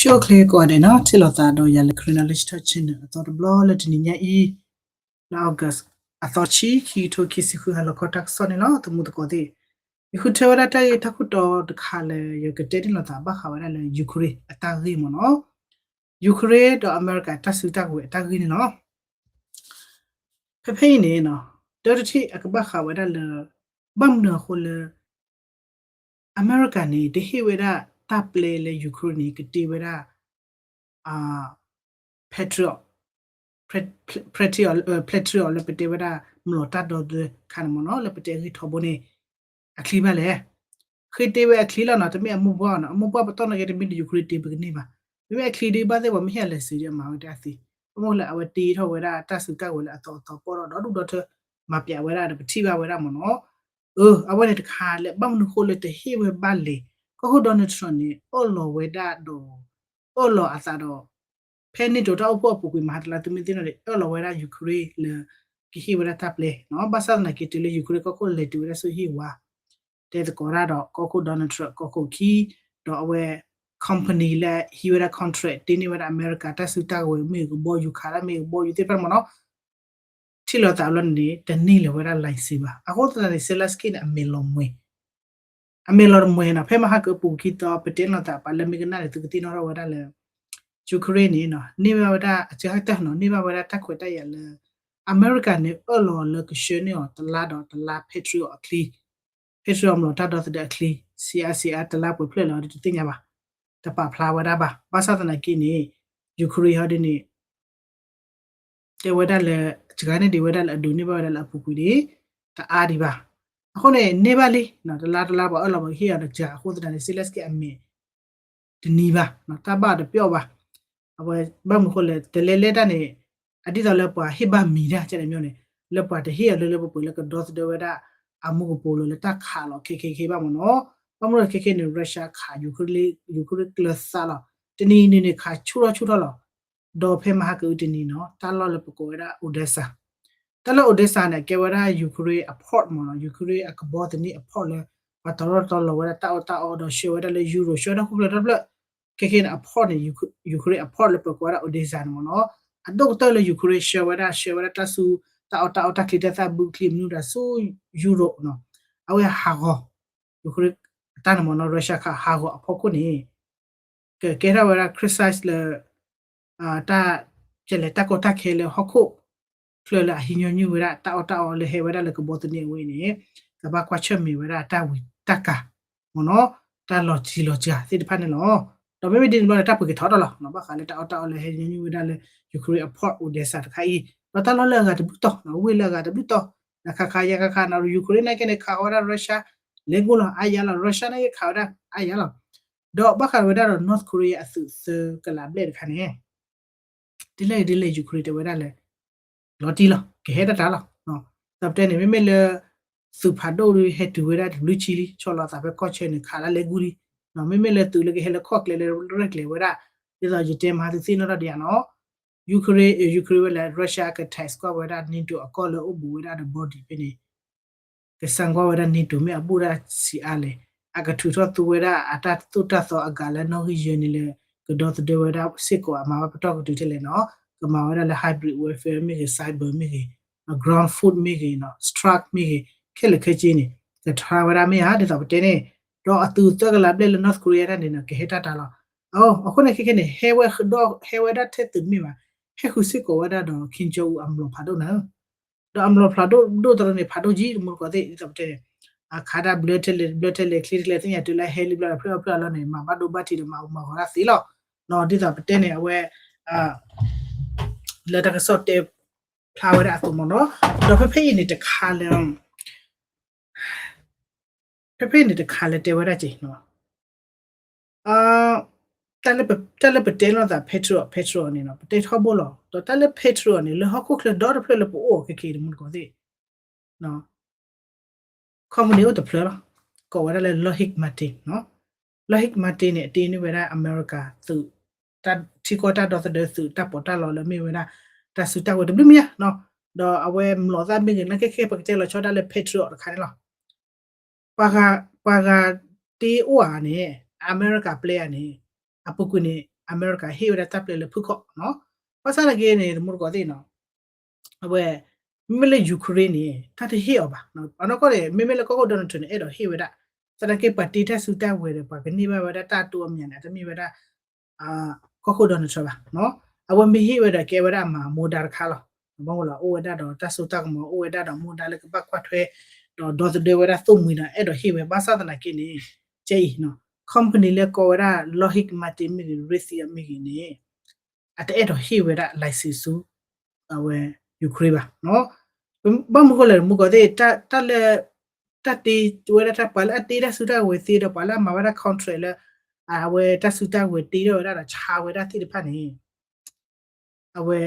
ဆူၣ်အိၣ်ချ့ ကိးဂၤဒဲးနီၤ, ထံၣ်လိာ်သးဒီးယၤလၢ Karen Knowledge Talk Channel အသီတဘျီလၢတနံၤညါအံၤ, လၢ August အသီတဆံ ခံကထိခံဆံဃု ဟါလီၤခီတၢ်ကစီၣ်န့ၣ်လီၤ. သမူသကိးသ့ၣ်, ယဃုထၢဝဲဒၣ်တၢ်ဂ့ၢ်တၢ်ခိၣ်တီတခါလၢ ယကတဲန့ၢ်လိာ်သးဘၣ်ဃးဝဲဒၣ်လၢ Ukraine အတၢ်ဂ့ၢ်မ့ၢ်နီၤ, Ukraine ဒီးအမဲရကၤတၢ်စုတၢ်ကဝဲၤအတၢ်ဂ့ၢ်န့ၣ်လီၤ. ဖဲဖဲအံၤန့ၣ်နီၤ, တၢတထံၣ်အကဘၣ်ဃးဝဲဒၣ်လၢ ဘၣ်မနုၤအဃိလၢ အမဲရကၤန့ၣ် တဟ့ၣ်ဝဲဒၣ်တၢ်ပျဲလၢ Ukraine န့ၣ် ကတ့ဝဲဒၣ် Patriot, Patriot, Patriot လၢပတဲဝဲဒၣ် မျိာ်တၢ်ဒီသဒၢခါန့ၣ်မ့ၢ်နီၤ, လၢပတဲအဂ့ၢ်ထီဘိန့ၣ် အချံဘၣ်လဲၣ်. ဃ့တ့ဝဲအချံလီၤနီၤ, တမ့ၢ်အမိၢ်ပှၢ်နီၤ, အမိၢ်ပှၢ်ပတီၢ်နီၢ်ကီၢ်တမ့ၢ်ဒီး Ukraine တ့ပကန့ၢ်ဘၣ်. မ့မ့ၢ်အချံဒ်ဘၣ်သ့ၣ် ပှၤမ့ၢ်ဟ့ၣ်အလဲၤစ့ၤဒီးအမၤဝဲတၢ်သ့, ဘၣ်မနုၤလၢအဝဲတ့ထီၣ်ဝဲဒၣ်တၢ်စုတၢ်ကဝဲၤလၢအသီအသီပီၢ်ဒီး ဒီဒူၣ်ဒီထၢ မၤပျးဝဲဒၣ်ဒီး ပထံၣ်ဘၣ်ဝဲဒၣ်မ့ၢ်နီၤ. အၢ အဝဲန့ၣ်တခါလၢ ဘၣ်မနုၤဃိလၢတဟ့ၣ်ဝဲဘၣ်လဲၣ်. ကီၢ်ခိၣ် Donald Trump န့ၣ် အၢၣ်လီၤဝဲဒၣ်ဒီး အၢၣ်လီၤအသးဒီး ဖဲ NATO တၢ်အိၣ်ဖှိၣ်အပူၤကွံာ် မဟါတလါ သုမ့ၢ်သ့ၣ်နီၣ်ဒီး အၢၣ်လီၤဝဲဒၣ် Ukraine လၢ ကဟ့ၣ်ဝဲဒၣ်တၢ်ပျဲနီၤ. ဘၣ်ဆၣ်သနာ်က့ တုၤလၢ Ukraine ကီၢ်ခိၣ်လဲၤတုၤဝဲဒၣ်ဆူဟံၣ်ဝါ တဲသကိးတၢ်ဒီး ကီၢ်ခိၣ် Donald Trump ကီၢ်ခိၣ်ခံ ဒီးအဝဲ company လၢဟံးဝဲဒၣ် contract တ့န့ၢ်ဝဲဒၣ်အမဲရကၤတၢ်စုတၢ်ကဝဲၤမ့ၢ်ဂ့ၤ ကဘီယူၤခးတၢ်မ့ၢ်ဂ့ၤ ကဘီယူၤသ့ၣ်တဖၣ်န့ၣ်မ့ၢ်နီၤ, ထံၣ်လိာ်သးအလီၢ်န့ၣ် တန့ၢ်လၢၤဝဲဒၣ် license ဘၣ်. အဃိသတးန့ၣ် Zelenskyy န့ၣ် အမဲာ်လီၤမှဲၤ အမဲာ်လီၤတမှဲၤနီၤ. ဖဲမဟါကအပူၤကွံာ်သီ ပတဲနီၢ်သးပာ်လၢမ့ၢ်ကနၣ်န့ၣ် သုကသ့ၣ်နီၣ်ထီၣ်ဝဲဒၣ်လၢ Ukraine န့ၣ်နီၤ န့ၢ်ဘၣ်ဝဲဒၣ်အစှၤတၢ်နီၤ န့ၢ်ဘၣ်ဝဲဒၣ်တၢ်ခွဲးတၢ်ယာ်လၢ အမဲရကၤန့ၣ် အၢၣ်လီၤလၢကဆှၢန့ၢ်အီၤတလါဒီးတလါ Patriot အချံ Patriot မျိာ်တၢ်ဒီသဒၢအချံ စံးအါစံးအါ တလါပှဲၤဖျၢၣ်လီၤဒီးတသ့ၣ်ညါဘၣ်, တပာ်ဖျါဝဲဒၣ်ဘၣ်. ဘၣ်ဆၣ်သနာ်က့န့ၣ် Ukraine ဟီဒ်န့ၣ် တဲဝဲဒၣ်လၢ စှၤန့ၢ်ဒံးဝဲဒၣ်လၢအဒိးန့ၢ်ဘၣ်ဝဲဒၣ်လၢအပူၤကွံာ်န့ၣ် တအါဒံးဘၣ်. အဃိန့ၣ် န့ၢ်ဘၣ်လံ တလါတလါပှၤအၢၣ်လီၤပှၤကဟ့ၣ်အီၤတစှၤအဃိသတးန့ၣ် Zelenskyy အမဲာ် တနံၤဘၣ်, တၢ်ဘၣ်တပျီၢ်ဘၣ်. အဝဲဘၣ်မနုၤဃိလဲၣ် တလဲၤလဲၤတၢ်န့ၣ် အဒ်သိးလၢပှၤဟ့ၣ်ဘၣ်မံၤတၢ်ကဲန့ၣ်မ့ၢ်န့ၣ် လၢပှၤတဟ့ၣ်အီၤလၢလၢပှဲၤပှဲၤလၢကဒီသဒၢဝဲဒၣ် အမူကပိာ်လိၤလၢတၢ်ခးလီၤခဲခဲခဲဘၣ်မ့ၢ်နီၤ. ဘၣ်မနုၤလဲၣ်ခဲခဲန့ၣ် Russia ခး Ukraine ကျၢၤသးလီၤ. တနံၤနံၤန့ၣ်ခးဆူၣ်ထီၣ်ဆူၣ်ထီၣ်လီၤ. ဒီးဖဲမဟါကအုတနံၤနီၤ တၢ်လီၢ်လၢပကိးဝဲဒၣ် Odesa တၢ်လီၢ် Odesa န့ၣ် ကဲဝဲဒၣ် Ukraine အ port မ့ၢ်နီၤ, Ukraine အကဘီသန့အ port လၢ ပှၤတီၤထီၣ်တီၤလီၤဝဲဒၣ်တၢ်အီၣ်တၢ်အီဒီးဆှၢဝဲဒၣ်လၢ Europe ဆှၢဝဲဒၣ်ဟူဖျၢၣ်ထီၣ်ဖျၢၣ်, ခဲခဲန့ၣ် အ port န့ၣ် Ukraine အ port လၢပကိးဝဲဒၣ် Odesa န့ၣ်မ့ၢ်နီၤ, အဒိၣ်ကတၢၢ်လၢ Ukraine ဆှၢဝဲဒၣ် ဆှၢဝဲဒၣ်တၢ်ဆူ တၢ်အီၣ်တၢ်အီတၢ်ချံတၢ်သၣ်ဘုချံမနုၤဒၣ်ဆူ Europe နီၤ, အဝဲဟးဂီၤ Ukraine အတၢ်န့ၣ်မ့ၢ်နီၤ Russia ခးဟးဂီၤအဖီခိၣ်န့ၣ် ကကဲထီၣ်ဝဲဒၣ် crisis လၢ တၢ် ကလဲၤတၢ်ကီတၢ်ခဲလၢဟီၣ်ခိၣ် ချၢလၢအဟံးညီနုၢ်ဝဲဒၣ် တၢ်အီၣ်တၢ်အီလၢဟဲဝဲဒၣ်လၢကဘီသန့အဝဲအံၤန့ၣ် ကဘၣ်ကွၢ်ဆၢၣ်မဲာ်ဝဲဒၣ်တၢ်ဝံၤတၢ်ကၤ မ့ၢ်နီၤ, တၢ်လီၤတံၢ်လီၤစှၤသ့ၣ်တဖၣ်န့ၣ်လီၤ. ဒီးမ့မ့ၢ်ဒ်န့ၣ်ဘျီန့ၣ် တၢ်ပှ့ၤက့ၤထီၣ်တၢ်လီၤ, ဘၣ်ဃးလၢတၢ်အီၣ်တၢ်အီလၢဟဲညီနုၢ်ဝဲဒၣ်လၢ Ukraine အ port Odesa တခါအံၤ, ဒီးတၢ်လီၢ်လၢအဂၤတဘျုးတီၤ, ဝ့ၢ်လၢအဂၤတဘျုးတီၤ, ဒီးခါခါယါခါခါနီၤ Ukraine နာ်က့န့ၣ် ခးဃီဝဲဒၣ် Russia လဲၤကိၢ်လီၤ အါယါလီၤ, Russia နာ်က့ခးဝဲဒၣ်အါယါလီၤ. ဒီးဘၣ်ဃးဝဲဒၣ်ဒီး North Korea အသုးသၢကလးဘျဲၣ်တခါန့ၣ် ဒ်လဲၣ်ဒ်လဲၣ် Ukraine တဲဝဲဒၣ်လၢ လီၤတံၢ်လီၤ ကဟဲတၢ်တၢ်လီၤ. ဒီးပတဲန့ၣ် မ့မ့ၢ်လၢ သုးဖးဒိၣ်ဒီးဟဲတုၤဝဲဒၣ်တဘျုးဆံလံ ဆီလီၤသးဖဲကီၢ်ဆၢန့ၣ် ခးလၢလဲၤကူလံ, မ့မ့ၢ်လၢသုးလၢကဟဲလၢခီၣ်ကျဲလၢရဲၣ်ကျဲၤဝဲဒၣ် ဒ်သိးယတဲမဟါသုသ့ၣ်နီၣ်ထီၣ်ဒံးဧါနီၤ, Ukraine, Ukraine ဝဲလၢ Russia က tax ကွၢ်ဝဲဒၣ် NATO အကီၢ်လၢအိၣ်ဘူးဝဲဒၣ်ဒီး body ဖဲန့ၣ် ကစၢ်ကွၢ်ဝဲဒၣ် NATO မ့ၢ်အဘူးဒၣ်ဆံးအါလဲၣ်, အကထုးထီၣ်သူဝဲဒၣ်အတၢ်သိၣ်တၢ်သီအဂၤလၢနီၣ်ဂံၢ်ယဲၢ်န့ၣ်လၢ ကဒီသဒၢဝဲဒၣ်စ့ၢ်ကီးအမၤဘၣ်ပတီၢ်ကတုၤထဲလဲၣ်နီၤ, ကမၤဝဲဒၣ်လၢ hybrid warfare မ့ၢ်ဂ့ၤ cyber မ့ၢ်ဂ့ၤ, ground foot မ့ၢ်ဂ့ၤနီၤ strike မ့ၢ်ဂ့ၤ, ခဲလၢာ်ခဲဆ့န့ၣ် ကထါဝဲဒၣ်မ့ၢ်ဧါ ဒ်သိးပတဲန့ၣ်, ဒီးအသုးသၢကလးဘျဲၣ်လၢ North Korea တၢ်န့ၣ်နီၤ ကဟဲတၢ်တၢ်လီၤ. အဃိန့ၣ်ခဲခဲန့ၣ် ဟဲဝဲဒီး ဟဲဝဲဒၣ်ထဲသုးတမ့ၢ်ဘၣ်, ဟဲဃုာ်စ့ၢ်ကီးဝဲဒၣ်ဒီး Kim Jong Un အမျိာ်ဖးဒိၣ်န့ၣ်, ဒီးအမျိာ်ဖးဒိၣ်ဒိၣ်တရၢန့ၣ် ဖးဒိၣ်ကံ တမူတကိးသ့ၣ် ဒ်သိးပတဲန့ၣ် အခါဒၣ်ဘျၢထဲလဲၣ် ဘျၢထဲလဲၣ် ချ့ထဲလဲၣ် သ့ၣ်ညါတုၤလၢဟဲလံဘျီဒီး ဖျၢၣ်အီၣ်ဖျၢၣ်အီလီၤန့ၣ် မၤဘၣ်ဒိဘၣ်ထံးဒီး မၤအူမၤဂီၤတၢ်သ့လီၤ. ဒ်သိးပတဲန့ၣ် အဝဲ လၢတၢ်ကစီၣ်တဲဖျါဝဲဒၣ်အသိးမ့ၢ်နီၤ, ဒီးဖဲဖဲအံၤန့ၣ်တခါလၢ ဖဲဖဲအံၤန့ၣ်တခါလၢတဲဝဲဒၣ်က့ၤနီၤ, တၢ်လၢပတဲလိာ်သး Patriot Patriot န့ၣ်နီၤ ပတဲထီဘိလီၤ. ဒီးတၢ်လၢ Patriot န့ၣ် လၢဟီၣ်ခိၣ်ချၢဒီတဖျၢၣ်လၢပအိၣ်အီၤခဲခဲအံၤ တမူတကိးသ့ၣ် company အိၣ်တဖျၢၣ်လီၤ. ကိးဝဲဒၣ်လၢ Lockheed Martin နီၤ. Lockheed Martin န့ၣ် အတ့န့ၢ်ဝဲဒၣ် အမဲရကၤသုး ထံကီၢ်တၢ်ဒီသဒၢသုး တၢ်ပီးတၢ်လီလၢမ့ၢ်ဝဲဒၣ် တၢ်စုတၢ်ဝဲၤတဘျုးမံၤညါနီၤ. ဒီးအဝဲမျိာ်သၣ်မ့ၢ်ဂ့ၤ နာ်က့ခဲ ပကတဲလီၤဆီဒၣ်လၢ Patriot တခါန့ၣ်လီၤ. ပှၤဂၤ ပှၤဂၤတ့အိၣ်ဧါန့ၣ် အမဲရကၤပျဲဧါန့ၣ် အပူၤကွံာ်န့ၣ် အမဲရကၤဟ့ၣ်ဝဲဒၣ်တၢ်ပျဲလၢဖုၣ်ခီၣ်နီၤ. ဘၣ်ဆၣ်သနာ်က့န့ၣ် တမူတကိးသ့ၣ်နီၤ အဝဲ မ့မ့ၢ်လၢ Ukraine န့ၣ် တၢ်တဟ့ၣ်အီၤဘၣ်. အနီၢ်ကီၢ်န့ၣ် မ့မ့ၢ်လၢကီၢ်ခိၣ် Donald Trump န့ၣ် အဲၣ်ဒိးဟ့ၣ်ဝဲဒၣ်, သနာ်က့ပှၤတ့တၢ်စုတၢ်ဝဲၤဒီး ပှၤကန့ၢ်ဘၣ်ဝဲဒၣ်တၢ်တိအီၣ်မံၤန့ၣ် အတမ့ၢ်ဝဲဒၣ် ကီၢ်ခိၣ် Donald Trump ဘၣ်. အဝဲမ့ၢ်ဟ့ၣ်ဝဲဒီးကဲဝဲဒၣ်အမၤမိၢ်ဒါတခါလီၤ. ဘၣ်မနုၤလဲၣ် အိၣ်ဝဲဒၣ်ဒီးတၢ်စိတၢ်ကမီၤ အိၣ်ဝဲဒၣ်ဒီးမိၢ်ဒါလၢကဘၣ်ကွၢ်ထွဲ ဒီးဒီသဒၢဝဲဒၣ်သိၣ်မှံၤဒီး အဲၣ်ဒိးဟ့ၣ်ဝဲ ဘၣ်ဆၣ်သနာ်က့န့ၣ် ကဲအံၤ company လၢကိးဝဲဒၣ် Lockheed Martin မ့ၢ်ဂ့ၤ Raytheon မ့ၢ်ဂ့ၤန့ၣ် အတအဲၣ်ဒိးဟ့ၣ်ဝဲဒၣ် license ဆူ အဝဲ Ukraine ဘၣ်. ဘၣ်မနုၤဃိလဲၣ် တမူတကိးသ့ၣ် တၢ်လၢ တၢ်တ့ဝဲဒၣ်တၢ် ပှၤလၢအတ့တၢ်စုတၢ်ဝဲၤသ့ဒီး ပှၤလၢအမၤဝဲဒၣ် contract လၢ အဝဲတၢ်စုတၢ်ဝဲၤတ့ထီၣ်ဝဲဒၣ်ဒီးဆါဝဲဒၣ်သ့ၣ်တဖၣ်န့ၣ် အဝဲ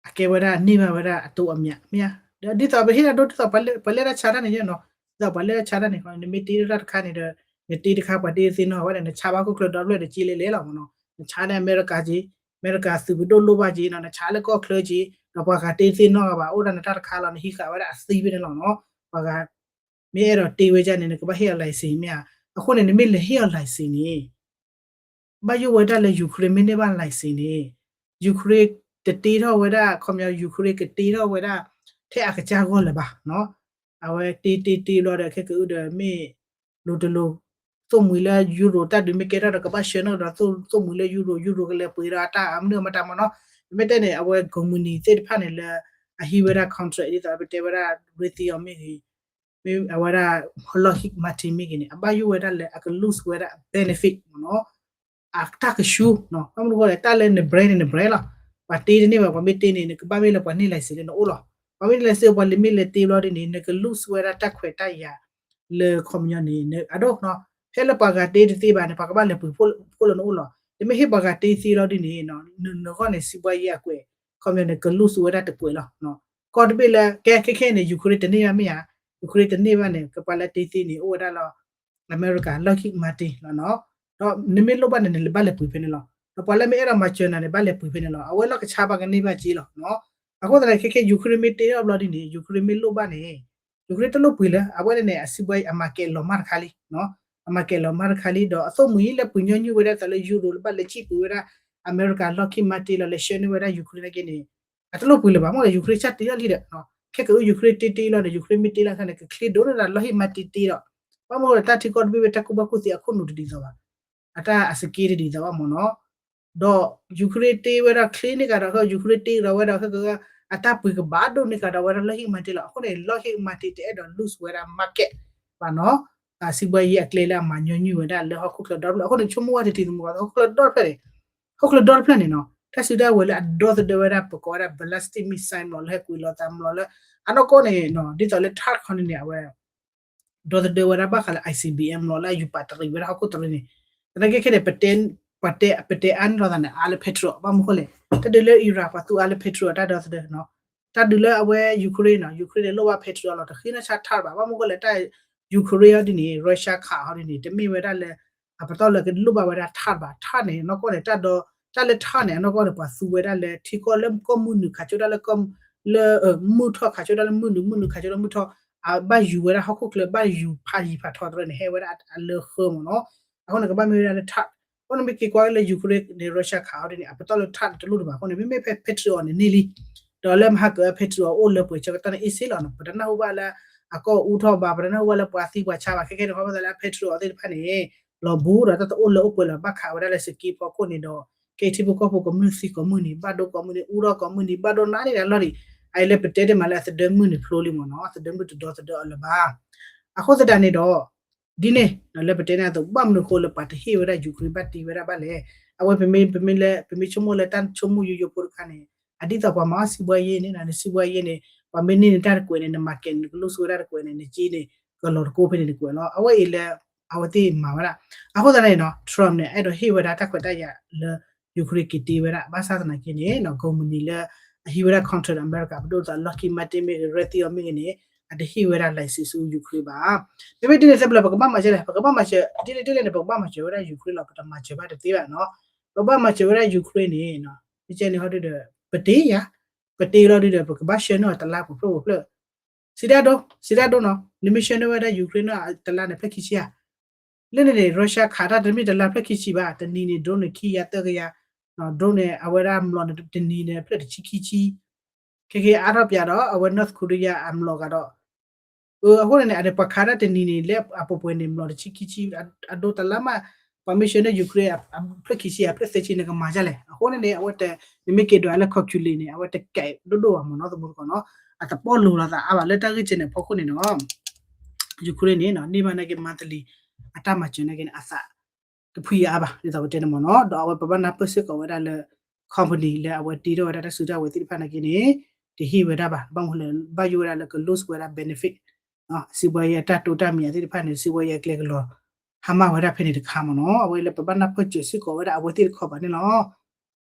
အကဲဝဲဒၣ်န့ၢ်ဘၣ်ဝဲဒၣ်အတိအမျး မ့ၢ်ဧါ. ဒီးဒ်သိးပဟ့ၣ်ဒၣ်ဒိ ဒ်သိးပှၤလၢတၢ်ဆါတၢ်န့ၣ်နီၤ, ဒ်သိးပှၤလၢတၢ်ဆါတၢ်န့ၣ် နမ့ၢ်တ့ထီၣ်တၢ်တခါန့ၣ်ဒီး နတ့တခါ ပှၤတ့သ့နီၢ်ဝဲဒီး နဆါဘၣ်ခိၣ်ချၢဒီဖျၢၣ်ဒီးက့လဲၣ်လဲၣ်လီၤမ့ၢ်နီၤ. နဆါလၢအမဲရကၤက့, အမဲရကၤသုးပဒိၣ်လိၣ်ဘၣ်က့နီၤ, နဆါလၢကီၢ်ချၢက့, ဒီးပှၤဂၤတ့သ့နီၢ်ဂၤဘၣ် အိၣ်ဒၣ်နတၢ်တခါလီၤ နဟံးဃာ်ဝဲဒၣ်အသံဖဲန့ၣ်လီၤနီၤ. ပှၤဂၤ မ့ၢ်အဲၣ်ဒိးတ့ဝဲဒၣ်န့ၣ် နကဘၣ်ဟ့ၣ်အီၤ license မ့ၢ်ဧါ. အဃိန့ၣ် နမ့ၢ်လဲၤဟ့ၣ်အီၤ license န့ၣ် ဘၣ်ယိၣ်ဝဲဒၣ်လၢ Ukraine မ့ၢ်န့ၢ်ဘၣ် license န့ၣ် Ukraine တတ့ထီၣ်ဝဲဒၣ် ခီပညီ Ukraine ကတ့ထီၣ်ဝဲဒၣ် ထဲအကစၢ်ဂီၢ်လၢၤဘၣ်နီၤ. အဝဲတ့တ့တ့ဘျီဒီး ခဲကအုဒီးမ့ၢ် လိၤတလိၤ သိၣ်မှံၤလၢ Euro တၢ်ဒုးမ့ၢ်ကဲထီၣ်ဒီး ကဘၣ်ဆှၢနီၣ်ဒီး သိၣ်မှံၤလၢ Euro, Euro ကလဲၤပှ့ၤဒီးအတၢ်အမနုၤမတၤမ့ၢ်နီၤ. မ့မ့ၢ်တဲန့ၣ် အဝဲ company သ့ၣ်တဖၣ်န့ၣ်လၢ အဟံးဝဲဒၣ် contract ဒ်သိးပတဲဝဲဒၣ် Raytheon မ့ၢ်ဂ့ၤ မ့ၢ်အဝဲဒၣ် Lockheed Martin မ့ၢ်ဂ့ၤန့ၣ် အဘၣ်ယိၣ်ဝဲဒၣ်လၢအက lose ဝဲဒၣ် benefit မ့ၢ်နီၤ. အတၢ်ကဆူ ဘၣ်မနုၤအဃိလဲၣ် တၢ်လၢန brand န့ၣ် န brand လီၤ. ပှၤတ့တန့ၢ်ဘၣ် ပှၤမ့ၢ်တ့န့ၣ် နကဘၣ်မ့ၢ်လၢပှၤန့ၢ် license လၢနအိၣ်လီၤ. ပှၤမ့ၢ်န့ၢ် license ပှၤလၢမ့ၢ်လဲၤတ့ဘျီဒ်န့ၣ် နက lose ဝဲဒၣ်တၢ်ခွဲးတၢ်ယာ် လၢခီပညီန့ၣ် အဒိ ဖဲလၢပှၤဂၤတ့တသ့ဘၣ်န့ၣ် ပှၤကဘၣ်လဲၤပှ့ၤဖှိၣ်လၢနအိၣ်လီၤ. တမ့ၢ်ဟ့ၣ်ပှၤဂၤတ့သ့လီၤဒ်န့ၣ် နဂီၢ်န့ၣ် စံးဘှါယဲအကွဲး ခီပညီန့ၣ် က lose ဝဲဒၣ်တကွဲးလီၤ. ကီၢ်တဘ့ၣ်လၢ ကဲခဲခဲန့ၣ် Ukraine တန့ၢ်ဘၣ်မ့ၢ်ဧါ. Ukraine တန့ၢ်ဘၣ်န့ၣ် ကပှၤလၢတ့သ့န့ၣ် အိၣ်ဝဲဒၣ်လၢ အမဲရကၤ Lockheed Martin လီၤနီၤ. ဒီးနမ့ၢ်လိၣ်ဘၣ်န့ၣ် နဘၣ်လဲၤပှ့ၤဖဲန့ၣ်လီၤ. ဒီးပှၤလၢမ့ၢ်အဲၣ်ဒိးမၤစၢၤနၤန့ၣ် ဘၣ်လဲၤပှ့ၤဖဲန့ၣ်လီၤ. အဝဲလီၢ်ကဆါပှၤကန့ၢ်ဘၣ်က့လီၤနီၤ. အဃိသတးန့ၣ် ခဲခဲ Ukraine မ့ၢ်တ့ထီၣ်ဘျီဒ်န့ၣ် Ukraine မ့ၢ်လိၣ်ဘၣ်န့ၣ် Ukraine တလိၣ်ပှ့ၤလၢ အဝဲန့ၣ်န့ၣ် အစံးဘှါအံၤ အ market လီၤမၢ်တခါလံနီၤ. အ market လီၤမၢ်တခါလံ ဒီးအသိၣ်မှံၤလၢပှ့ၤညီနုၢ်ဝဲဒၣ်သးလၢ Euro ဘၣ်လဲၤစံၣ်ပှ့ၤဝဲဒၣ် အမဲရကၤ Lockheed Martin လီၤ လဲၤဆှၢန့ၢ်ဝဲဒၣ် Ukraine နာ်က့န့ၣ် အတလိၣ်ပှ့ၤလၢၤဘၣ် မ့ၢ်လၢ Ukraine စၢ်တ့ထီၣ်လံဒီး ခဲကအု Ukraine တ့တ့လီၤဒီး Ukraine မ့ၢ်တ့လီၤသးန့ၣ် ကချ့ဒိၣ်န့ၢ်ဒၣ် Lockheed Martin တ့ဒီး ဘၣ်မနုၤဒီး တၢ်ထံကီၢ်တဘ့ၣ်ဝဲ တၢ်ကူၣ်ဘၣ်ကူၣ်သ့အခိၣ်နူာ်တဒ်သိးဘၣ် အတၢ်အစက့တဒ်သိးဘၣ်မ့ၢ်နီၤ. ဒီး Ukraine တ့ဝဲဒၣ်ချ့န့ၢ်ကဒီး ခဲ Ukraine တ့ကဒီးဝဲဒီး ခဲကအု အတၢ်ပှ့ၤကဘၣ်ဒိၣ်န့ၢ်ကဒီးဝဲဒၣ် Lockheed Martin လီၤ. အဃိန့ၣ် Lockheed Martin တအဲၣ်ဒိး lose ဝဲဒၣ် market ဘၣ်နီၤ. စံးဘှါယဲအကျဲလၢအမၤညီနုၢ်ဝဲဒၣ်လၢဟီၣ်ခိၣ်ချၢဒီဖျၢၣ် အဃိန့ၣ် ဆိကမိၣ်ဝဲတထံၣ်သမူကီး ဟီၣ်ခိၣ်ချၢဒီဖျၢၣ်န့ၣ် ဟီၣ်ခိၣ်ချၢဒီတဖျၢၣ်န့ၣ်နီၤ တၢ်စုတၢ်ဝဲၤလၢအဒီသဒၢဝဲဒၣ် ပကိးဝဲဒၣ် ballistic missile မ့ၢ်လီၤ လၢဟဲကွံာ်လီၤသးမ့ၢ်လီၤလၢ အနီၢ်ကီၢ်န့ၣ်နီၤ ဒ်သိးလၢ Thad ခီန့ၣ်န့ၣ် အဝဲ ဒီသဒၢဝဲဒၣ်ဘၣ်ဃးလၢ I C B M လီၤ လၢအယူၤပာ်တရံးဝဲဒၣ်ဟီၣ်ခိၣ်တရံးန့ၣ် သနာ်က့ခဲန့ၣ် ပတဲ ပတဲအါန့ၢ်လီၤသးန့ၣ် အါလၢ Patriot ဘၣ်မနုၤဃိလဲၣ် တၢ်ဒုးလၢ Iran ပှၤသူအါလၢ Patriot တၢ်ဒီသဒၢနီၤ တၢ်ဒုးလၢအဝဲ Ukraine နီၤ Ukraine န့ၣ်လိၣ်ဘၣ် Patriot လီၤ တဃ့နဆါ Thad ဘၣ် ဘၣ်မနုၤဃိလဲၣ် တၢ် Ukraine အီၤဒ်န့ၣ် Russia ခးအီၤဒ်န့ၣ် တမ့ၢ်ဝဲဒၣ်လၢ အပတီၢ်လၢကလိၣ်ဘၣ်ဝဲဒၣ် Thad ဘၣ် Thad န့ၣ် အနီၢ်ကီၢ်န့ၣ် တၢ်ဒီ တၢ်လၢ Thad န့ၣ် အနီၢ်ကီၢ်န့ၣ် ပှၤသူဝဲဒၣ်လၢထံကီၢ်လၢကီၢ်မုၢ်နုာ်ခးဆိဒၣ်လၢ လၢ မုၢ်ထီၣ်ခးဆိဒၣ်လၢမုၢ်နုာ် မုၢ်နုာ်ခးဆိဒၣ်လၢမုၢ်ထီၣ် အဘၣ်ယူၤဝဲဒၣ်ဟီၣ်ခိၣ်ချၢ ဘၣ်ယူၤဖးယံၤဖးထီသရၢန့ၣ် ဟဲဝဲဒၣ်အလၢဃၢမ့ၢ်နီၤ အဃိန့ၣ် ကဘၣ်မ့ၢ်ဝဲဒၣ်လၢ Thad အဃိန့ၣ်မ့ၢ်က့ၤကွၢ်လၢ Ukraine န့ၣ် Russia ခးအီၤဒ်န့ၣ် အပတီၢ်လၢ Thad န့ၣ် တလိၣ်တဘၣ်အဃိန့ၣ် မ့မ့ၢ်ဖဲ Patriot န့ၣ်န့ၢ်လံ ဒီးလၢမဟါက Patriot အိၣ်လၢပှဲၤဆၢကတီၢ်န့ၣ် အ့ၣ်စ့လီၤနီၤ ပတနၢ်ဟူဘၣ်လၢ အကီၢ်အူထီၣ်ဘၣ် ပတနၢ်ဟူဘၣ်လၢပှၤသံပှၤဆါဘၣ် ခဲခဲန့ၣ် ခီဖျိလၢ Patriot သ့ၣ်တဖၣ်န့ၣ် လီၤဘှူဒီးတၢ်တအိၣ်လၢအိၣ်ပှဲၤလၢၤ ဘၣ်ခးဝဲဒၣ်လၢစက့ဖီခိၣ်န့ၣ်ဒီး ကဲထံဖိကီၢ်ဖိကမျၢၢ်သံကိးမုၢ်နံၤ ဘၣ်ဒိကိးမုၢ်နံၤ အူထီၣ်ကိးမုၢ်နံၤ ဘၣ်ဒိနးန့ၣ်ဒီးလီၤဒံး အအံၤလၢပတဲတ့ၢ်မးလၢအသဒၢမုၢ်နံၤဖျိလံမ့ၢ်နီၤ အသဒၢမုၢ်တဒီသဒၢအီၤလၢၤဘၣ်. အဃိသတးန့ၣ်ဒီး ဒ်န့ၣ် လၢပတဲန့ၣ်အသိး ဘၣ်မနုၤအဃိလၢပှၤတဟ့ၣ်ဝဲဒၣ် Ukraine ဘၣ်တ့ဝဲဒၣ်ဘၣ်လဲၣ်. အဝဲပမ့ၢ် ပမ့ၢ်လၢ ပမ့ၢ်ဆိကမိၣ်လၢတၢ်ဆိကမိၣ်ယိယိဖိတခါန့ၣ် အဒ်သိးပှၤမၤအီၣ်စံးဘှါယ့န့ၣ် နစံးဘှါယ့န့ၣ် ပှၤမ့ၢ်န့ၢ်နတၢ်တကွဲးန့ၣ် န market န့ၣ် နကလိၣ်ဆိဝဲဒၣ်တကွဲးန့ၣ် နက့န့ၣ် ကလီၤတကိးဖဲန့ၣ်တကွဲးလီၤ. အဝဲအံၤလၢ အဝဲသ့ၣ်မၤဝဲဒၣ် အဃိသတးန့ၣ်နီၤ Trump န့ၣ် အဲၣ်ဒိးဟ့ၣ်ဝဲဒၣ်တၢ်ခွဲးတၢ်ယာ်လၢ Ukraine က့ၤတ့ဝဲဒၣ် ဘၣ်ဆၣ်သနာ်က့န့ၣ် ကုမ္ပဏီလၢ အဟံးဝဲဒၣ် contract အမဲရကၤပဒိၣ်သး Lockheed Martin မ့ၢ်ဂ့ၤ Raytheon မ့ၢ်ဂ့ၤန့ၣ် အတဟ့ၣ်ဝဲဒၣ် license ဆူ Ukraine ဘၣ်. မ့မ့ၢ်ဒ်န့ၣ်သ့ၣ်ဖျၢၣ် ပကဘၣ်မၤစၢၤလဲၣ် ပကဘၣ်မၤစၢၤ ဒ်လဲၣ်ဒ်လဲၣ်န့ၣ် ပကဘၣ်မၤစၢၤဝဲဒၣ် Ukraine လီၤ ပတမၤစၢၤဘၣ်တသ့ဘၣ်နီၤ. ပဘၣ်မၤစၢၤဝဲဒၣ် Ukraine န့ၣ် မ့ၢ်ကဲန့ၣ်ဟီဒုဒီး ပတ့ယၤ ပတ့လီၤဒုဒီး ပကဘၣ်ဆှၢန့ၢ်အီၤတလါပှဲၤဖျၢၣ်ပှဲၤဖျၢၣ် စံးဒၣ်ဒိ စံးဒၣ်ဒိနီၤ နမ့ၢ်ဆှၢန့ၢ်ဝဲဒၣ် Ukraine န့ၣ် တလါန့ၣ် ဖျၢၣ်ခံဆံဧါ လၢန့ၣ်န့ၣ် Russia ခးတၢ်တမ့ၢ်တလါဖျၢၣ်ခံဆံဘၣ် တနံၤန့ၣ် drone န့ၣ် ခံကယၤသၢကယၤ drone န့ၣ် အဝဲဒၣ်မျိာ်န့ၣ် တနံၤန့ၣ် ဖျၢၣ်တဆံခံဆံ ခဲကဲအါထီၣ်ပၠးဒီး အဝဲ North Korea အမျိာ်ကဒီး အဃိန့ၣ်န့ၣ် အန့ၣ်ပှၤခးတၢ်တနံၤန့ၣ် လၢအပှဲၤပှဲၤန့ၣ် မျိာ်တဆံခံဆံ အဒိတလါမး ပှၤမ့ၢ်ဆှၢန့ၢ် Ukraine အဖျၢၣ်ခံဆံ အဖျၢၣ်သၢဆံန့ၣ် ကမၤဒ်လဲၣ်. အဃိန့ၣ်န့ၣ် အဝဲ နမ့ၢ်က့ၤဒွးလၢ calculate န့ၣ် အဝဲတကဲဒိၣ်ဒိၣ်ဘၣ်မ့ၢ်နီၤ သမူသကိးနီၤ အတပီၣ်လိၤလိာ်သးအါဘၣ်လၢတၢ်ဂ့ၢ်ကဲန့ၣ်အဖီခိၣ်န့ၣ်နီၤ Ukraine န့ၣ် န့ၢ်ဘၣ်နာ်က့ monthly အတၢ်မၤစၢၤနာ်က့န့ၣ် အသး တဖှံအါဘၣ် ဒ်သိးပတဲန့ၣ်မ့ၢ်နီၤ ဒီးအဝဲပဘၣ်နၢ်ပၢၢ်စ့ၢ်ကီးဝဲဒၣ်လၢ company လၢအဝဲတ့ထီၣ်ဝဲဒၣ်တၢ်စုတၢ်ဝဲၤသ့ၣ်တဖၣ်နာ်က့န့ၣ် တဟ့ၣ်ဝဲဒၣ်ဘၣ် ဘၣ်မနုၤလဲၣ် ဘၣ်ယိၣ်ဝဲဒၣ်လၢက lose ဝဲဒၣ် benefit စံးဘှါယဲအတၢ်တိာ်တၢ်မံၤသ့ၣ်တဖၣ်န့ၣ် စံးဘှါယဲအကျဲကလီၤ ဟါမၢ်ဝဲဒၣ်ဖဲန့ၣ်တခါမ့ၢ်နီၤ အဝဲလၢပဘၣ်နၢ်ပၢၢ်စၢၤစ့ၢ်ကီးဝဲဒၣ်အဝဲသ့ၣ်တခီဘၣ်န့ၣ်လီၤ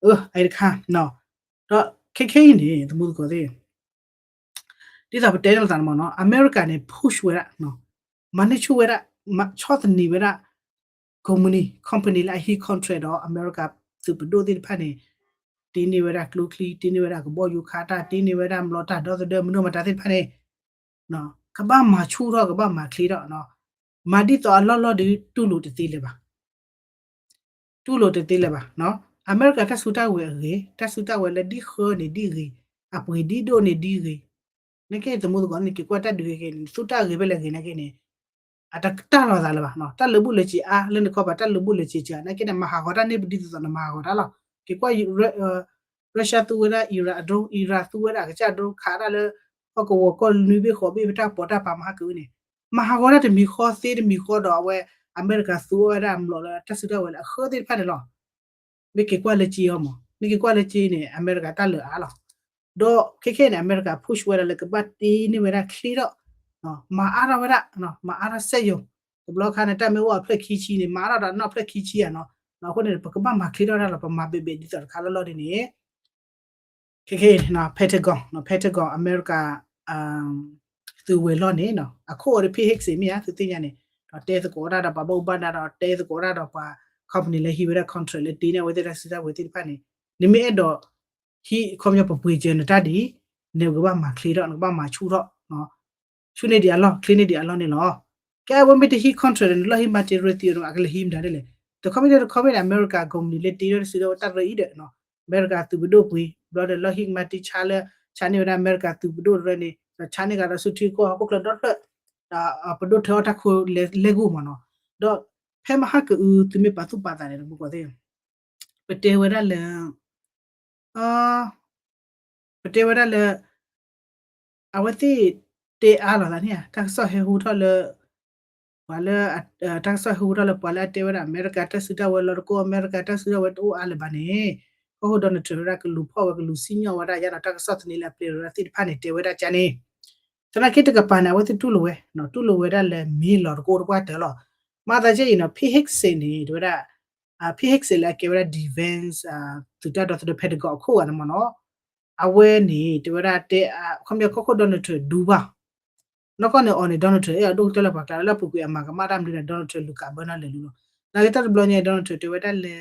အအံၤတခါ ဒီးခဲခဲအံၤန့ၣ် သမူသကိးသ့ၣ် ဒ်သိးပတဲန့ၣ်လီၤသးန့ၣ်မ့ၢ်နီၤ အမဲရကၤန့ၣ် push ဝဲဒၣ် မၤန့ၢ်ဆူၣ်ဝဲဒၣ် ဆီၣ်သနံးဝဲဒၣ် company company လၢအဟံး contract ဒီးအမဲရကၤသုးပဒိၣ်သ့ၣ်တဖၣ်န့ၣ် တ့န့ၢ်ဝဲဒၣ်ကျိချံ တ့န့ၢ်ဝဲဒၣ်ကဘီယူၤခးတၢ် တ့န့ၢ်ဝဲဒၣ်မျိာ်တၢ်ဒီသဒၢမနုၤမတၤသ့ၣ်တဖၣ်န့ၣ် ကဘၣ်မၤဆူၣ်ထီၣ် ကဘၣ်မၤချ့ထီၣ် မၤဒ်သိးအလီၢ်လီၢ်ဒီးတူၢ်လိာ်တသ့လၢၤဘၣ် တူၢ်လိာ်တသ့လၢၤဘၣ် အမဲရကၤတၢ်စုတၢ်ဝဲၤအဂ့ၤ တၢ်စုတၢ်ဝဲၤလၢဒ်ဃၢန့ၣ်ဒ်ဂ့ၤ အပှ့ၤဒ်ဒိၣ်န့ၣ်ဒ်ဂ့ၤ နကဲသမူသကိးန့ၣ် က့ၤကွၢ်တၢ်ဒုးဂ့ၤက့ၤန့ၣ် သူတၢ်ဂ့ၤဖဲလဲၣ်ဂ့ၤနာ်က့န့ၣ် အတတၢ်လီၤသးလၢၤဘၣ် တၢ်လၢာ်ဘူၣ်လၢာ်စ့ၤအါလၢနခီပၤ တၢ်လၢာ်ဘူၣ်လၢာ်စ့ၤစှၤ နာ်က့န့ၣ် မၤဟးဂီၤတၢ်န့ၣ်ပဒ်သိးသိးနမၤဟးဂီၤတၢ်လီၤ က့ၤကွၢ် Russia သူဝဲဒၣ် Iran အ drone Iran သူဝဲဒၣ်အကစၢ် drone ခးတၢ်လၢ ဟီၣ်ကဝီၤကီၢ်နွံဘ့ၣ်ဃိးဘ့ၣ် ပတၢ်ပီးတၢ်ပာ်မဟါကဝံၤန့ၣ် မၤဟးဂီၤတၢ်တမံၤဃီသ့တမံၤဃီဒီးအဝဲ အမဲရကၤသူဝဲဒၣ်မျိာ်လၢတၢ်စုတၢ်ဝဲၤလၢအဃၢသ့ၣ်တဖၣ်န့ၣ်လီၤ မ့ၢ်က့ၤကွၢ်လၢက့အီၤမး မ့ၢ်က့ၤကွၢ်လၢက့န့ၣ် အမဲရကၤတၢ်လၢာ်အါလီၤ ဒီးခဲခဲန့ၣ် အမဲရကၤ push ဝဲဒၣ်လၢကဘၣ်တ့န့ၢ်ဝဲဒၣ်ချ့ထီၣ် မၤအါထီၣ်ဝဲဒၣ် မၤအါထီၣ်စက်ရုံ တဘျီခါန့ၣ် တၢ်မ့ၢ်အိၣ်အဖျၢၣ်ခံဆံန့ၣ် မၤအါထီၣ်ဒီးနီၢ်ဖျၢၣ်ခံဆံဧါနီၤ အဃိန့ၣ် ပကဘၣ်မၤချ့ထီၣ်တၢ်လီၤ ပမၤဘဲးဘဲးဒ်သိးတခါလီၢ်လီၢ်ဒ်န့ၣ် ခဲခဲအံၤ Pentagon Pentagon အမဲရကၤ သုးဝဲၤလီၢ်န့ၣ် အခိၣ်အီၤဒီး Pete Hegseth မ့ၢ်ဧါ သုသ့ၣ်ညါန့ၣ် ဒီးတဲသကိးတၢ်ဒီးပှၤဘၣ်အူဘၣ်နးဒီးတဲသကိးတၢ်ဒီးပှၤ company လၢဟံးဝဲဒၣ် contract လၢတ့န့ၢ်အဝဲသ့ၣ်တၢ်စုတၢ်ဝဲၤသ့ၣ်တဖၣ်န့ၣ် နမ့ၢ်အဲၣ်ဒိး ဟံးခီပညီပပှ့ၤစၢၤနတၢ်ဒ်အံၤ နကဘၣ်မၤချ့ထီၣ် နကဘၣ်မၤဆူၣ်ထီၣ် ဆူၣ်န့ၢ်ဒံးအလီၢ် ချ့န့ၢ်ဒံးအလီၢ်န့ၣ်လီၤ. ကဲအဝဲမ့ၢ်တဟံး contract ဒီး နလီၢ်ဟံး Martin Raytheon န့ၣ် အကလဲၤဟံးမတၤဒ်လဲၣ်. တခီမ့ၢ်တခီမ့ၢ်န့ၣ် အမဲရကၤ company လၢတ့ထီၣ်တၢ်စုဒီးတၢ်ရၢအံၤဒီး အမဲရကၤသုးပဒိၣ်ပှ့ၤ ဘျီဒီး Lockheed Martin ဆါလၢ ဆါန့ၢ်ဝဲဒၣ်အမဲရကၤသုးပဒိၣ်တရၢန့ၣ် ဒီးဆါန့ၢ်ကဒီးဆူထံကီၢ်ဟီၣ်ခိၣ်ချၢဒီဖျၢၣ် ဒီးပဒိၣ်ထၢအီၣ်တၢ်ခိလဲၤဂိၢ်မးနီၤ. ဒီးဖဲမဟါကအု သုမ့ၢ်ပာ်သူၣ်ပာ်သးန့ၣ် ပကွၢ်သ့ ပတဲဝဲဒၣ်လၢ ပတဲဝဲဒၣ်လၢ အဝဲသ့ၣ်တဲအါလိာ်သးန့ၣ်ဧါ တၢ်ကစီၣ်ဟဲဟူထီၣ်လၢ ပှၤလၢ တၢ်ကစီၣ်ဟဲဟူထီၣ်လၢပှၤလၢအတဲဝဲဒၣ် အမဲရကၤတၢ်စုတၢ်ဝဲၤလီၤတကိး အမဲရကၤတၢ်စုတၢ်ဝဲၤတအိၣ်အါလၢၤဘၣ်န့ၣ် ကီၢ်ခိၣ် Donald Trump ဝဲဒၣ်ကလူၤဖီၣ်ဝဲကလူၤစံၣ်ညီၣ်ဝဲဒၣ်ယါဒီးတၢ်ကစီၣ်သန့လၢအပျဲၢ်ရၢသ့ၣ်တဖၣ်န့ၣ် တဲဝဲဒၣ်ကန့ၣ် သနာ်က့တကပၤန့ၣ် အဝဲသ့ၣ်တူၢ်လိာ်ဝဲ တူၢ်လိာ်ဝဲဒၣ်လၢမ့ၢ်လီၤတကိးတပှၢ်တၢၢ်လီၤ. မၤသးကဲအံၤနီၤ Pete Hegseth န့ၣ် တဲဝဲဒၣ် Pete Hegseth လၢအကဲဝဲဒၣ် defense သုးတၢ်ဒီသဒၢ Pentagon အခိၣ်ဂၤန့ၣ်မ့ၢ်နီၤ အဝဲန့ၣ် တဲဝဲဒၣ်တဲ ခီပညီကီၢ်ခိၣ် Donald Trump ဒူဘၣ် နီၢ်ကီၢ်န့ၣ်အီၤန့ၣ် Donald Trump အဲၣ်အဒိၣ်ကတၢၢ်လၢပှၤကျါ လၢအပူၤကွံာ်အမၤကမၣ်တၢ်မနုၤန့ၣ် Donald Trump လူၤကးဘၢနၢ်လဲၤလူၤလီၤ. နာ်က့တၢ်တဘျီညါ Donald Trump တဲဝဲဒၣ်လၢ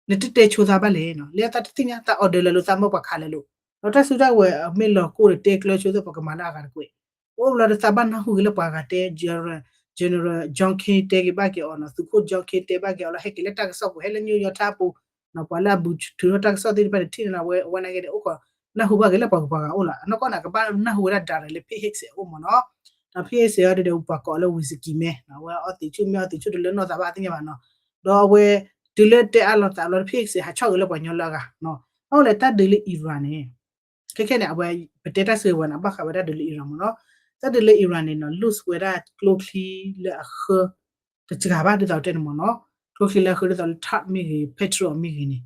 နတတဲဆိသးဘၣ်လဲၣ်နီၤ လၢသးတသ့ၣ်ညါ သး order လၢာ်လိာ်သးမၢပှၤခးလဲၤလိာ် ဒီးတၢ်စုတၢ်ဝဲၤမ့ၢ်လီၤကိၢ်ဒီးတဲကျၢၤဆိသး ပကမၤလၢအဂၤတကွဲး အိၣ်ဘျီဒီးသးဘၣ်နၢ်ဟူက့ၤလၢပှၤဂၤတဲ General John Kerry တဲက့ၤဘၣ်က့ၤအီၤနီၤ သုးခိၣ် John Kerry တဲဘၣ်က့ၤအီၤလၢဟဲက့ၤလၢတၢ်ကစီၣ်ပူၤ ဟဲလၢ New York Times ပူၤ ပှၤလၢအဘူးထုးထီၣ်တၢ်ကစီၣ်သ့ၣ်တဖၣ်န့ၣ် ထံၣ်န့ၢ်ဝဲ အဝဲနာ်က့န့ၣ် အိၣ်ခိးနၢ်ဟူဘၣ်က့ၤလၢပှၤဂၤပှၤဂၤအိၣ်လီၤ. အနီၢ်ကီၢ်န့ၣ် ကဘၣ်နၢ်ဟူဝဲဒၣ် direct လၢ Pete Hegseth အအိၣ်မ့ၢ်နီၤ. ဒီး ဖံအ့ၣ်စ့ၣ်အီၤဒ်န့ၣ် ပှၤကိးလၢ ဝံၤစကံမဲ အဝဲအီသံးဆူၣ်မ့ၢ်အီသံးဆူၣ်တလၢနီၢ်သးဘၣ်သ့ၣ်ညါဘၣ်နီၤ, ဒီးအဝဲ တုၤလၢတဲအါလိာ်သးလီၤ ဖံအ့ၣ်စ့ၣ်ဟးဆီၣ်ဂ့ၤလၢပှၤကညီလၢအဂၤနီၤ, အဝဲလဲၤတၢ်ဒုးလၢ Iran န့ၣ် ခဲခဲန့ၣ် အဝဲ ပတဲတၢ်စုကဝဲၤန့ၣ် ဘၣ်ဃးဝဲဒၣ်ဒုးလၢ Iran မ့ၢ်နီၤ, တၢ်ဒုးလၢ Iran န့ၣ်နီၤ လၢဝဲဒၣ်ကျိချံလၢအဃၢ တစှၤဘၣ်ဒ်သိးတဲန့ၣ်မ့ၢ်နီၤ, ကျိချံလၢအဃၢဒ်သိးလၢ THAAD မ့ၢ်ဂ့ၤ Patriot မ့ၢ်ဂ့ၤန့ၣ်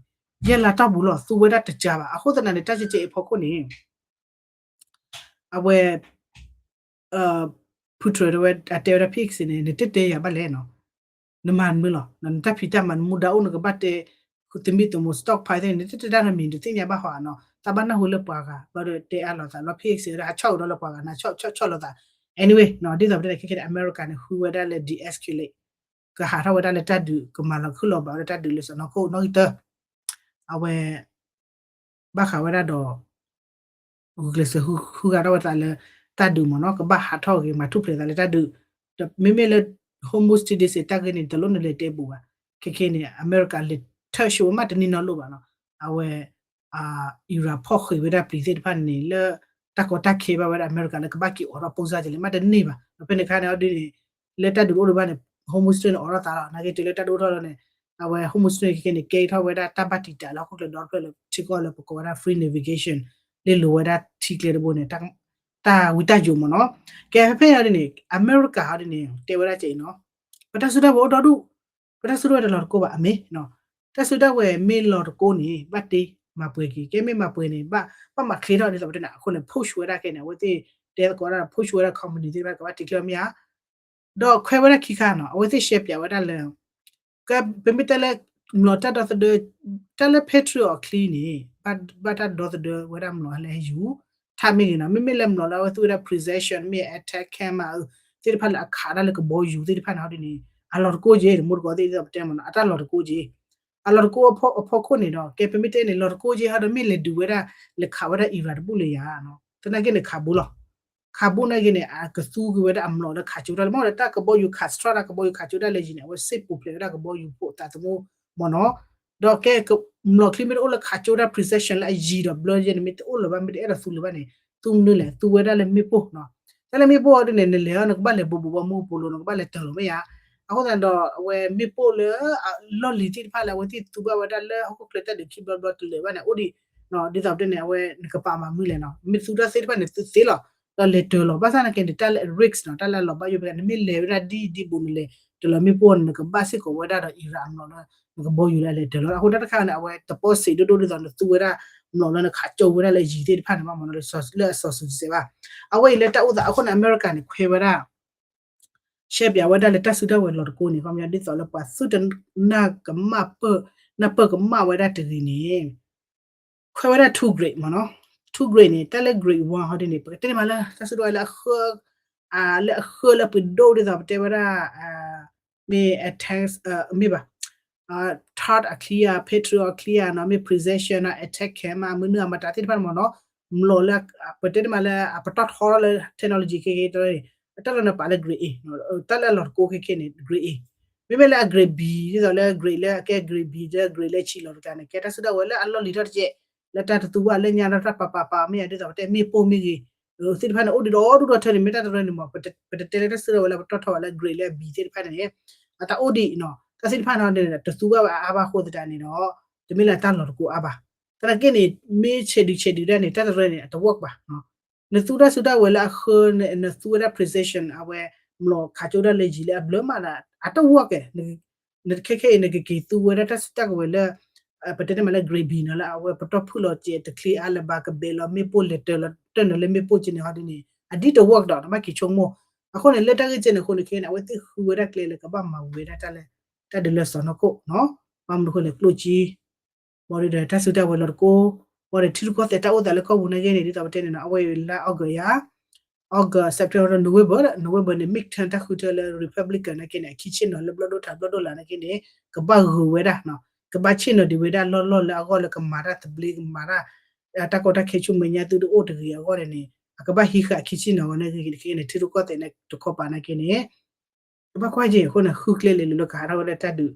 ယဲၢ်လါတီၢ်ပူၤလီၤ သူဝဲဒၣ်တစှၤဘၣ်, အဃိသတးန့ၣ် တၢ်ကဲကဲအံၤအဖီခိၣ်န့ၣ် အဝဲ Putin ဝဲ အတဲဝဲဒၣ် ဖံအ့ၣ်စ့ၣ်န့ၣ် နတတဲယၤဘၣ်လဲၣ်နီၤ, နမၤနမုာ်လီၤ, နတၢ်ဖံးတၢ်မၤနမူဒါအိၣ် နကဘၣ်တဲ သမံသမိး stockpile သ့ၣ်န့ၣ် နတတဲတၢ်နီတမံၤ နတသ့ၣ်ညါဘၣ်ဟီဧါနီၤ, သးဘၣ်နၢ်ဟူလၢပှၤဂၤ ဘျီဒီးတဲအါလိာ်သး ဘျီ ဖံအ့ၣ်စ့ၣ်ဝဲဒၣ် ဟးဆီၣ်ကဒီးလၢပှၤဂၤ နၤဆီၣ်ဆီၣ်ဆီၣ်လိာ်သး, anyway နီၤ ဒ်သိးပတဲန့ၣ် ခဲခဲန့ၣ် အမဲရကၤန့ၣ် ဃုဝဲဒၣ်လၢ de-escalate ကဟးထီၣ်ဝဲဒၣ်လၢတၢ်ဒုး ကမၤလီၤခုၣ်လီၤဘၣ်ဝဲဒၣ်တၢ်ဒုးလၢစီၤနီၢ်ခိၣ်နီၣ်ဂံၢ်တၢ အဝဲ ဘၣ်ဃးဝဲဒၣ်ဒီး ဂုာ်ကျဲးစၢးဃုဃုဂၤထီၣ်ဝဲသးလၢ တၢ်ဒုးမ့ၢ်နီၤ ကဘၣ်ဟးထီၣ်ဂ့ၤ မၤထူၣ်ဖျဲးသးလၢတၢ်ဒုး, ဒီးမ့မ့ၢ်လၢ Hormuz Strait တၢ်ဂ့ၢ်န့ၣ် တလိၣ်နလဲၤတဲဘူးဘၣ်, ခဲခဲန့ၣ် အမဲရကၤလဲၤထၢၣ်ဆိဝဲမးတန့ၢ်နီတလိၣ်ဘၣ်နီၤ, အဝဲ Iran ဖီၣ်ဃံးဝဲဒၣ်ပျံၤသ့ၣ်တဖၣ်န့ၣ် လၢတၢ်ကီတၢ်ခဲဘၣ်ဝဲဒၣ် အမဲရကၤလၢကဘၣ်က့ၤအိးထီၣ်ပိၢ်စၢ်ကလဲၣ် မးတန့ၢ်ဘၣ်, ဒီးဖဲန့ၣ်အခါန့ၣ် အီၤဒ်န့ၣ် လၢတၢ်ဒုးတအိၣ်ဒံးဘၣ်န့ၣ် Hormuz Strait န့ၣ် အိးထီၣ်သးလီၤ, နာ်က့တုၤလၢတၢ်ဒုးအိၣ်ထီၣ်လီၤန့ၣ် အဝဲ Hormuz Strait ခဲခဲန့ၣ် ကဲထီၣ်ဝဲဒၣ်တၢ်ဘၣ်တံာ်တာ်လၢဟီၣ်ခိၣ်ချၢဒီဖျၢၣ်လၢ ထံကီၢ်လၢပကိးဝဲဒၣ် free navigation လၢလိၤဝဲဒၣ်ထံကျဲတဘိန့ၣ် တၢ်ဝံတၢ်ယိးမ့ၢ်နီၤ, ကဲဖဲဖဲအံၤဒ်န့ၣ် အမဲရကၤအီၤဒ်န့ၣ် တဲဝဲဒၣ်ကဲအံၤနီၤ, ပတၢ်စုကဝဲၤအိၣ်ဒီဒူၣ်, ပတၢ်စုကဝဲၤတလီၤတကိးဘၣ်အမ့ၢ် တၢ်စုကဝဲၤမ့ၢ်လီၤတကိးန့ၣ် ဘၣ်တ့ မၤပှဲၤက့ၤ, ကဲမ့ၢ်မၤပှဲၤန့ၣ် ဘၣ်မၤချ့ထီၣ်ဒ်သိးပတဲန့ၣ် အဃိန့ၣ် push ဝဲဒၣ်ကဲန့ၣ် အဝဲသ့ၣ်တဲသကိးဒၣ် push ဝဲဒၣ် company သ့ၣ်တဖၣ်ကဘၣ်တ့ချ့မ့ၢ်ဧါ, ဒီးခွဲးဝဲဒၣ်ခံခါနီၤ အဝဲသ့ၣ်ရှဲပၠးဝဲဒၣ်လၢ ကဲ ပမ့ၢ်တဲလၢ မျိာ်တၢ်ဒီသဒၢ တၢ်လၢ Patriot အချံန့ၣ် ဘၣ်တၢ်ဒီသဒၢဝဲဒၣ်မျိာ်လၢအယူၤ ထးမ့ၢ်ဂ့ၤနီၤ, မ့မ့ၢ်လၢမျိာ်လၢအဝဲသူဝဲဒၣ် precision မ့ၢ် attack camera သ့ၣ်တဖၣ်လၢအခးဒၣ်လၢကဘီယူၤသ့ၣ်တဖၣ်န့ၣ်ဟီဒ်န့ၣ် အလီၤတကိးက့ၤ တမူတကိးသ့ၣ်ဒ်သိးပတဲမ့ၢ်နီၤ အတၢ်လီၤတကိးက့ၤ, အလီၤတကိးအဖီခိၣ်န့ၣ်ဒီး ကဲပမ့ၢ်တဲန့ၣ် လီၤတကိးက့ၤဟီဒီး မ့ၢ်လဲၤဒုးဝဲဒၣ် လဲၤခးဝဲဒၣ် Iran တဘူၣ်လၢယၤနီၤ, သနာ်က့န့ၣ် ခးဘူးလီၤ ခးဘူးနာ်က့န့ၣ် အကသူက့ၤဝဲဒၣ်အမျိာ်လၢခးကၠိတၢ်လၢ မ့ၢ်ဒီးတၢ်ကဘီယူၤခးစထြီၣ်တၢ်ကဘီယူၤခးကၠိတၢ်လၢယံၤန့ၣ် အဝဲစ့ၢ်ပူၤဖျဲးဝဲဒၣ်ကဘီယူၤဖိသးသမူမ့ၢ်နီၤ, ဒီးကဲ မျိာ်ချံမ့ၢ်တအိၣ်လၢခးကၠိတၢ် precision လၢအယံၤဒီးဘျၢယဲန့ၣ် မ့ၢ်တအိၣ်လၢၤဘၣ် မ့ၢ်တအဲၣ်ဒိးသူလၢၤဘၣ်န့ၣ် သူမနုၤလဲၣ် သူဝဲဒၣ်လၢမ့ၣ်ပိၢ်နီၤ, တၢ်လၢမ့ၣ်ပိၢ်အီၤဒ်န့ၣ် နလဲၤအီၤနကဘၣ်လဲၤဘိးဘိးဘီမူပိာ်လိၤ နကဘၣ်လဲၤတၢၤလီၤမ့ၢ်ယါ, အဃိသတးဒီး အဝဲမ့ၣ်ပိၢ်လၢ လီၢ်လံၤသ့ၣ်တဖၣ်လၢအဝဲသ့ၣ်သူဘၣ်ဝဲဒၣ်လၢဟီၣ်ခိၣ်ချၢတၢ်ဒုးခံဘျီဘျီတလၢာ်ဘၣ်န့ၣ် အိၣ်ဒံး ဒ်သိးပတဲန့ၣ် အဝဲနကပာ်မၤမနုၤလဲၣ်နီၤ မ့ၢ်သူတၢ်သ့ၣ်တဖၣ်န့ၣ် သူသ့လီၤ ဒီးလဲၤတၢၤလီၤ ဘၣ်ဆၣ်နာ်က့န့ၣ် တၢ်လၢ risk နီၤ တၢ်လၢအလီၤဘၣ်ယိၣ်ဖဲန့ၣ် နမ့ၢ်လဲၤဝဲဒၣ်ဒ်ဒ်ဘူးနလဲၤတၢၤလီၤမ့ၣ်ပိၢ်န့ၣ် နကဘၣ်စ့ၢ်ကီးဝဲဒၣ်ဒီး Iran အမျိာ်လၢ နကဘီယူၤလၢအလဲၤတၢၤလီၤ အဃိတၢ်တခါန့ၣ် အဝဲတပီၢ်စံးဒိၣ်ဒိၣ်ဒ်သိးနသူဝဲဒၣ်မျိာ်လၢနခးကၠိဝဲဒၣ်လၢယံၤသ့ၣ်တဖၣ်န့ၣ် ဘၣ်မ့ၢ်နီၤ လၢအစီၤစုၤစဲးဘၣ်, အဝဲအံၤလၢတၢ်အိၣ်သးအဃိန့ၣ် အမဲရကၤန့ၣ် ခွဲးဝဲဒၣ် ရှဲပၠးဝဲဒၣ်လၢတၢ်စုကဝဲၤလီၤတကိးန့ၣ် ခီပညီဒ်သိးလၢပှၤသုတနၢ်ကမၣ်ပၢၢ် နၢ်ပၢၢ်ကမၣ်ဝဲဒၣ်တဂ့ၤန့ၣ် ခွဲးဝဲဒၣ် two grade မ့ၢ်နီၤ, two grade န့ၣ် တၢ်လၢ grade one ဟီဒ်န့ၣ် ပကတဲန့ၣ်မးလၢ တၢ်စုကဝဲၤလၢအဃၢ လၢအဃၢလၢပှ့ၤဒိၣ်ဒ်သိးပတဲဝဲဒၣ် မ့ၢ် attack မ့ၢ်ဘၣ် THAAD အချံဧါ Patriot အချံဧါနီၤ မ့ၢ် precision နီၤ attack camera မနုၤအမတၤသ့ၣ်တဖၣ်န့ၣ်မ့ၢ်နီၤ မျိာ်လၢ ပတဲန့ၣ်မးလၢ အပတီၢ်ထီထီၣ်လၢ technology ခဲခဲတၢ်န့ၣ် အတၢ်လီၤနပာ်လၢ grade A တၢ်လၢအလီၤတကိးခဲခဲန့ၣ် grade A မ့မ့ၢ်လၢအ grade B ဒ်သိးလၢ grade လၢအကဲ grade B လၢ grade လၢဆံးလီၤတကျါန့ၣ် ကဲတၢ်စုကဝဲၤလၢအလီၢ်လံၤထီၣ်တကဲး လၢတၢ်တသူဘၣ်လၢညါဒီးတၢ်ပာ်ပာ်ပာ်မ့ၢ်ယါဒ်သိးပတဲမ့ၣ်ပိၢ်မ့ၢ်ဂ့ၤ သ့ၣ်တဖၣ်န့ၣ် အိၣ်ဒံးဒီးဒူၣ်ဒီးထၢန့ၣ် မ့ၢ်တၢ်တရၢန့ၣ်မ့ၢ် ပတတဲလၢတၢ်စုကဝဲၤလၢပတီၢ်ထီဘၣ်လၢ grade လၢ B သ့ၣ်တဖၣ်န့ၣ် အတၢ်အိၣ်ဒံးနီၤ တၢ်သ့ၣ်တဖၣ်န့ၣ် တသူဘၣ်အါဘၣ်အဃိသတးန့ၣ်ဒီး တမ့ၢ်လၢတၢ်လီၤတကိးအါဘၣ်. သနာ်က့န့ၣ် မ့ၢ်ဆဲးဒုးဆဲးဒုးဒၣ်န့ၣ် တၢ်တရၢန့ၣ် အတ work ဘၣ်. နသူတၢ်စုတၢ်ဝဲၤလၢအဃၢ နသူဝဲဒၣ် precision အဝဲ မျိာ်ခးကၠိဒၣ်လၢယံၤလၢအဘျၢမးဒီး အတ work ကဲ နခဲခဲအံၤ နကက့ၤသူဝဲဒၣ်တၢ်စုတၢ်ကဝဲၤလၢ ပတဲန့ၣ်မးလၢ grade B နီၤ လၢအဝဲပတီၢ်ဖုၣ်လီၤစဲးတချ့အါလၢၤဘၣ် ကဘဲးလီၤမ့ၣ်ပိၢ်လဲၤတၢၤလီၤတၢၢ်နီၤလၢမ့ၣ်ပိၢ်က့န့ၣ်ဟီဒ်န့ၣ် အဒ်တ work ဒီး နဘၣ်က့ၤဆိကမိၣ်. အဃိန့ၣ် လၢတၢ်ဂ့ၢ်ကဲန့ၣ်အဃိန့ၣ် ခဲခဲန့ၣ် အဝဲသ့ၣ်ဃုဝဲဒၣ်ကျဲလၢကဘၣ်မၤဝဲဒၣ်တၢ်လၢ တၢ်ဒုးလၢစီၤနီၢ်ခိၣ်နီၤ ဘၣ်မနုၤအဃိလဲၣ် ကျိၣ်စ့ ဘၣ်ဒီးတၢ်စုတၢ်ဝဲၤလီၤတကိး ဘၣ်ဒီးထံရူၢ်ကီၢ်သဲးတၢ်အိၣ်သးလၢကီၢ်ပူၤနာ်က့န့ၣ် ဒ်သိးပတဲန့ၣ်နီၤ အဝဲလၢ August ယါ August September November November န့ၣ် midterm တၢ်ဃုထၢလၢ Republican နာ်က့န့ၣ် အခံဆ့ၣ်နီၤလၢဘျီၣ်ဒိၣ်ထးဘျီၣ်ဒိၣ်လာ်နာ်က့န့ၣ် ကဘၣ်ဂုာ်ဝဲဒၣ် ကဘၣ်ဆ့ၣ်နီၤဒံးဝဲဒၣ်လီၢ်လီၢ်လၢအဂီၢ်လၢကမၤတၢ်သဘျ့ကမၤတၢ် တၢ်ကီတၢ်ခဲဆူမဲာ်ညါသုတအိၣ်တဂ့ၤအဂီၢ်န့ၣ် အကဘၣ်ဟံးဃာ်အခံဆ့ၣ်နီၤဝဲနာ်က့န့ၣ် ထံရူၢ်ကီၢ်သဲးန့ၣ်တခီပၤနာ်က့န့ၣ် ကဘၣ်ကွၢ်က့ၤအဃိန့ၣ် ဃုကျဲလၢလၢကဟးထီၣ်ဝဲဒၣ်တၢ်ဒုး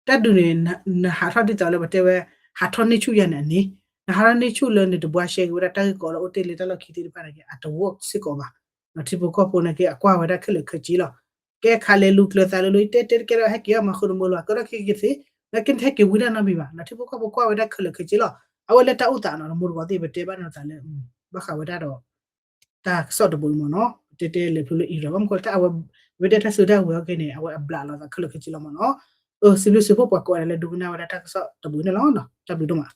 တၢ်ဒုးန့ၣ် နဟးထီၣ်ဒ်သိးလၢပတဲဝဲ ဟးထီၣ်န့ၢ်ဆူၣ်ယၤန့ၣ်အန့ၣ် နဟးထီၣ်န့ၢ်ဆူၣ်လၢနတဘှါရှဲက့ၤဝဲဒၣ်တၢ်ဂ့ၢ်ကီလၢအိၣ်တ့ၢ်လၢတၢ်လီၢ်ခံသ့ၣ်တဖၣ်နာ်က့ အတ work စ့ၢ်ကီးဘၣ်. ထံဖိကီၢ်ဖိန့ၣ်က့ အကွၢ်ဝဲဒၣ်ခဲလၢာ်ခဲဆ့လီၤ. ကဲခးလဲၤလူၤကျၢၤသးလၢလၢ တဲတဲတကဲဒီး ဟဲက့ၤအီၣ်မၤဃုာ်တမုာ်လီၤ ကဒီးက့ၤက့ၤသ့, နကဟဲက့ၤဝံဒၣ်နီတမံၤဘၣ်. ထံဖိကီၢ်ဖိကွၢ်ဝဲဒၣ်ခဲလၢာ်ခဲဆ့လီၤ. အဝဲလၢတၢ်အိၣ်သးနီၤ တမူတကိးသ့ၣ် ပတဲဘၣ်န့ၣ်သးလၢ ဘၣ်ဃးဝဲဒၣ်ဒီး တၢ်ကစီၣ်တဘိအံၤမ့ၢ်နီၤ ပတဲတဲလဲၤဖျိလၢ Iran ဘၣ်မနုၤဃိ တၢ်အဝဲ ဝဲဒၣ်တၢ်စုကဝဲၤအဂ့ၢ်န့ၣ် အဝဲအဘျးလီၤသးခဲလၢာ်ခဲဆ့လီၤမ့ၢ်နီၤ. စံးဘျုးစံးဖှိၣ်ပှၤကိးဂၤဒဲးလၢဒိကနၣ်ဝဲဒၣ်တၢ်ကစီၣ်တဘိန့ၣ်လီၤ. တၢ်ဘျုးဒိၣ်မး.